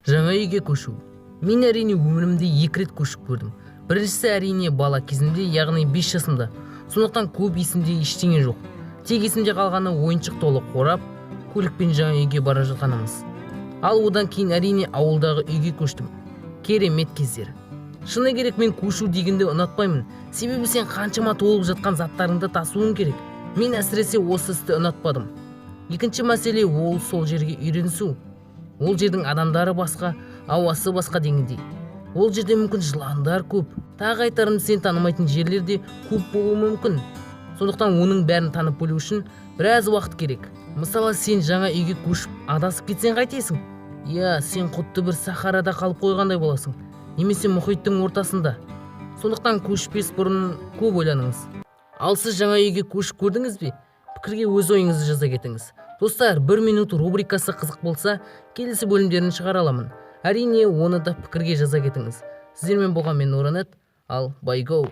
Жаңа үйге көшу. Мен, әрине, өмірімде екі рет көшіп көрдім. Біріншісі, әрине, бала кезімде, яғни 5 жасымда. Сондықтан көп есімде ештеңе жоқ. Тек есімде қалғаны ойыншық толы қорап, көлікпен жаңа үйге бара жатқанымыз. Ал одан кейін, әрине, ауылдағы үйге көштім. Керемет кездер. Шыны керек, мен көшу дегенді ұнатпаймын. Себебі сен қаншама толып жатқан заттарыңды тасуың керек. Мен әсіресе осы істі ұнатпадым. Екінші мәселе, ол сол жерге үйренісу. Ол жердің адамдары басқа, ауасы басқа дегендей. Ол жерде мүмкін жыландар көп. Тағы айтарым, сен танымайтын жерлер де көп болуы мүмкін. Сондықтан оның бәрін танып білу үшін біраз уақыт керек. Мысалы, сен жаңа үйге көшіп, адасып кетсең, қайтесің? Иә, сен құдды бір сахарада қалып қойғандай боласың немесе мұхиттың ортасында. Сондықтан көшпес бұрын көп ойланыңыз. Ал сіз жаңа үйге көшіп көрдіңіз бе? Пікірге өз ойыңызды жаза кетіңіз. Достар, «Бір минут» рубрикасы қызық болса, келесі бөлімдерін шығара аламын. Әрине, оны да пікірге жаза кетіңіз. Сіздермен болған мен, Нұранет. Ал байго.